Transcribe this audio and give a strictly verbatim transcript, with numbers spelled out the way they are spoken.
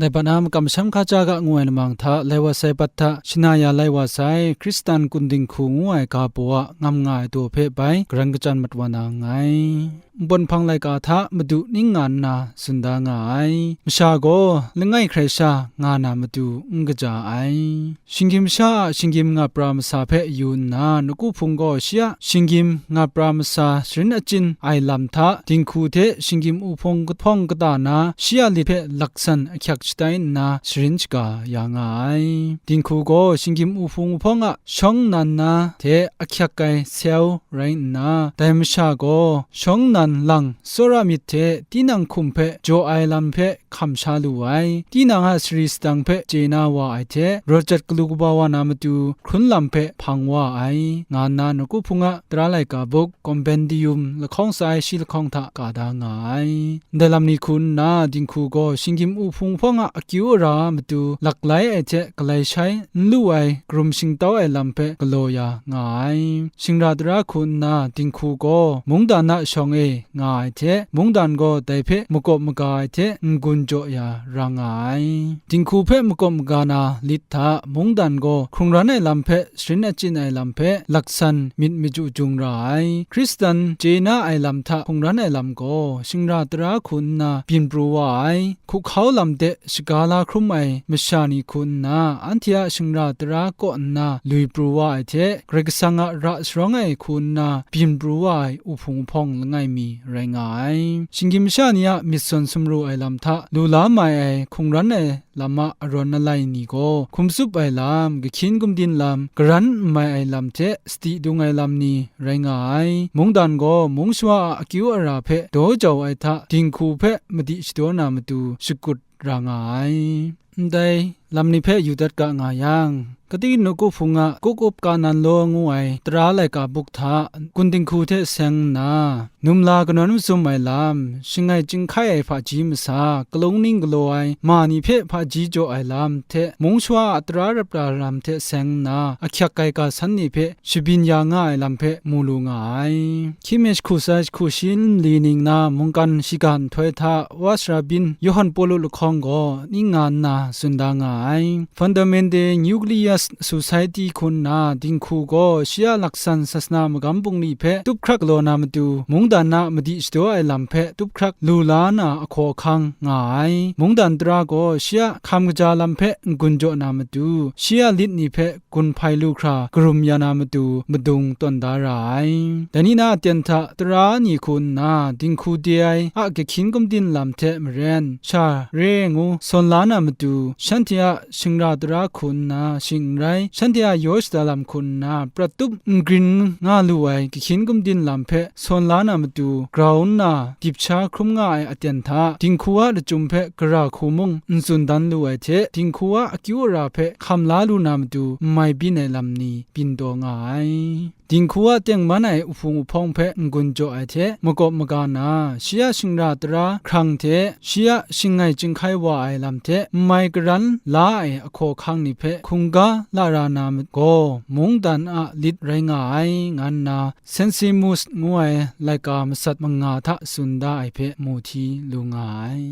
Dai bat na makam masham hkaja ga ngu ai lamang hta, lai wa sai bat hta shana ya lai wa sai, Hkristan kun dinghku ngu ai ga baw a ngam nga ai daw hpe bai, garan kachyan mat wa na nngai. Npawt nhpang laika hta Madu ning nga nna tsun da nga ai. Masha gaw langai hkrai sha nga na matu n kaja ai. Shinggyim masha a shinggyim ngap ra masa hpe yu nna, nawku hpung gaw shi a shinggyim ngap ra masa sharin achyin ai lam hta, dinghku hte shinggyim uhpung kahpawng kata na, shi a lit hpe laksan ahkyak shatai nna, sharin shaga ya nga ai. Dinghku gaw shinggyim uhpung uhpawng a shawng nnan na hte ahkyak ai seu rai nna, dai masha gaw shawng nnan lang tsawra myit hte tinang hkum hpe jaw ai lam hpe hkam sha lu ai. Tinang a sari sadang hpe chye na wa ai hte, rawt jat galu kaba wa na matu, hkrun lam hpe hpang wa ai, nga nna nawku hpung a tara laika buk, Kompendium lahkawng tsa ai shi lahkawng hta ka da nga ai. Ndai lam ni hku nna, dinghku gaw shinggyim uhpung hpawng a akyu ara a matu, laklai ai hte galai shai n lu ai, karum shingtau ai lam hpe galaw ya nga ai. Shingra tara hku nna, dinghku gaw mungdan a shawng e nga ai hte, mungdan gaw dai hpe makawp maga ai hte n-gun jaw ya ra nga ai. Dinghku hpe makawp maga na lit hta, mungdan gaw hkrung ran ai lam hpe sharin achyin ai lam hpe laksan myit machyu jung ra ai. Hkristan chye na ai lam hta hkrung ran ai lam gaw, shingra tara hku nna byin pru wa ai. Hkuhkau lam de shaga la hkrum ai masha ni hku nna, anhte a shingra tara kaw nna lui pru wa ai hte, Karai Kasang a ra sharawng ai hku nna byin pru wa ai uhpung uhpawng langai mi rai nga ai. Shinggyim masha ni a myit sawn sumru ai lam hta lu la mai ai hkrung ran ai lam a arawn alai ni gaw, hkum tsup ai lam, kahkyin gumdin lam, garan n mai ai lam hte sadi dung ai lam ni rai nga ai. Mungdan gaw mung shawa a akyu ara hpe daw jau ai hta, dinghku hpe madi shadaw na matu shakut ra nga ai. Ndai lam ni hpe yu dat ga nga yang, Kati nawku hpung a kup up ka nan law ngu ai tara laika buk hta, kun dinghku hte seng nna, numla kanawn mazum ai lam, shangai chyinghkai ai hpaji masa, kalung ning galaw ai ma ni hpe hpaji jaw ai lam hte, mung shawa a tara rap ra lam hte seng nna, ahkyak ai ga san ni hpe shabyin ya nga ai lam hpe mu lu nga ai. Hkying mi jahku tsa jahku shi nli ning na mungkan shiga nhtoi hta, wa sara byin Yawhan Pawlu lahkawng gaw ning nga nna tsun da nga ai. Fundamental Nucleus Society hku nna dinghku gaw shi a laksan sasana magam bungli hpe tup hkrak galaw na matu, mungdan a madi shadaw ai lam hpe tup hkrak lu la na ahkaw ahkang nga ai. Mungdan tara gaw shi a hkam kaja lam hpe n-gun jaw na matu, shi a lit ni hpe gun hpai lu hkra karum ya na matu madung tawn da ra ai. Dai ni na aten hta tara ni hku nna dinghku de ai a kahkyin gumdin lam hte maren, sha re ngu sawn la na matu, shanhte a shingra tara hku nna shing n rai, shanhte a yaw shada lam hku nna prat tup n grin nga lu ai kahkyin gumdin lam hpe sawn la na matu, grau nna dip sha hkrum nga ai aten hta, dinghku a lachyum hpe gara hku mung n tsun dan lu ai hte, dinghku a akyu ara hpe hkam la lu na matu, n mai byin ai lam ni byin taw nga ai. Dinghku a tengman ai uhpung uhpawng hpe n-gun jaw ai hte, makawp maga na, shi a shingra tara hkrang hte, shi a shingai chyinghkai wa ai lam hte, n mai karan la ai ahkaw ahkang ni hpe hkungga la ra na ma-, gaw, mungdan a lit rai nga ai, nga nna, Sensimus ngu ai laika masat manga hta tsun da ai hpe mu hti lu nga ai.